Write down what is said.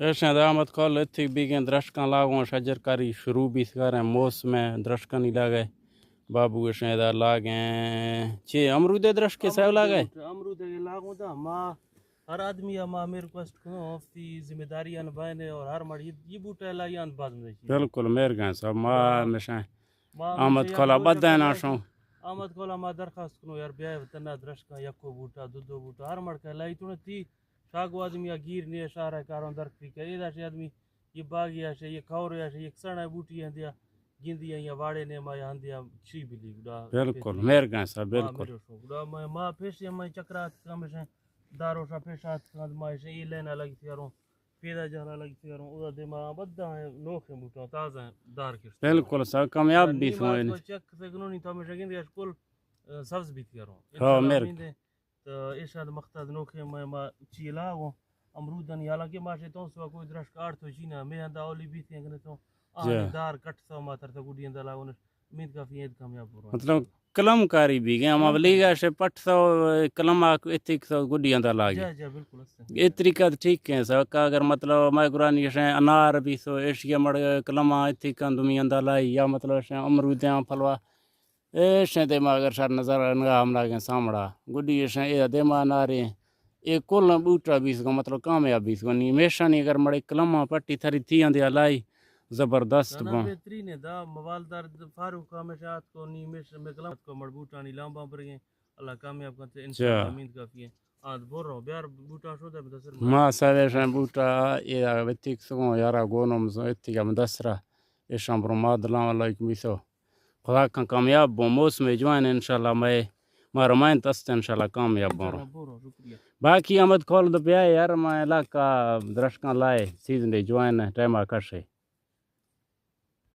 ایشیں دا احمد کھول اتھی بیگیں درشکاں لاگوں شجر کاری شروع بیتگاریں موسم درشکانی لاگے۔ بابو ایشیں دا لاگیں چے امرودے درشکے سیو لاگے؟ امرودے لاگوں دا ما ہر آدمی ءَ ما ہمے ریکویسٹ کنوں، ہفتی ذمہ داری آن بائنے اور ہر مڑ یہ، یہ بوٹا لائی آن باز مزے چیز۔ بالکل، مہرگان صاحب، ما ہمیشہ ما احمد ہمیشہ کھولا یک بدین روچ آشوں۔ احمد کھولا ما درخواست کنوں یار، بیا تنا درشکاں یکو بوٹا، دو دو بوٹا، ہر مڑ کا لائی تو تی شاگو آدمی آ گیر نے شہر کاروں درک بھی کرے، ایدا شے آدمی یہ باغی آشے، یہ کھورے آشے، یہ کسڑا بوٹی ہندیا گندی یا واڑے نے ما ہندیا چی بلی گڑا۔ بالکل، مہرگان صاحب، ہاں، بالکل۔ میرے شو گڑا ما، ما پیش ما چکرات کمشیں دارو شا پیش آتکاں، ما ایشاں اے لین ءَ لگتگاں، پیدا جہل ءَ لگتگاں، اودا دیما بداں نوکیں بوٹاں، تازہ دار کشت۔ بالکل سر، کامیاب بیت ہوں۔ چیک کنوں نی تو ہمیشہ گندے اش کل، آ، سبز بیتگاں۔ ہاں، انشاءاللہ مہر۔ امید ہے تو ارشاد مقصد نوکیں ما، ما چی لاگوں امرودانی، حالانکہ ما شے تو سوا کوئی درشک آڑ تو چینا، میں ہندا اولی بیتیں کنے تو آ جی۔ دار کٹ سو ما تر تو گڈی ہندا لاگوں۔ امید کافی ہے کامیاب ہو رہا ہے۔ مطلب قلم کاری بیگیں، ہما قلم بلیگا کاری۔ شے پٹ سو قلم آ اتیک سو گڈی ہندا لاگی۔ جی، جی، بالکل، است ہے۔ اے طریقہ تو ٹھیک ہے سو، کہ اگر مطلب مئے گرانی شے انار بیسو، ایشی مڑ قلم آ اتیک کن دومی ہندا لائی، یا مطلب شے امرودیاں پھلوا، ایشیں دیما اگر شر نظر نگاہ ہم لاگیں سامڑا، گڈی ایشیں اے دیما اناریں، اے کل بوٹا بیس گو، مطلب کامیاب بیس گو، نی میشانی اگر مڑے قلم آ پٹی تھری تھی ہندے لائی، زبردست دانا بوں۔ بہترین ہے، دا موالدار فاروق ہمیشہ آتکو نی میش میں کلام آتکو مڑ بوٹانی لامباں برگیں۔ اللہ کامیاب کنتے، انشاءاللہ۔ اچھا۔ امید کافی ہے۔ آد بور رہو، بیار بوٹا شو دے مدثر۔ ما سر ایشاں بوٹا اے وتیک سگوں یارا گونم اتیگا مدثرا۔ ایشاں برو ما دلاں اللہ ایک میسو۔ خدا کن کامیاب بوں، موسم جوان انشاءاللہ، مئے ما رمائن تست انشاءاللہ کامیاب بوں۔ انشاءاللہ، بور رہو، شکریہ۔ باقی احمد کھول دو بیا یار، ما علاقہ درشکاں لائے، سیزن دے جوان ٹائم آ کشے۔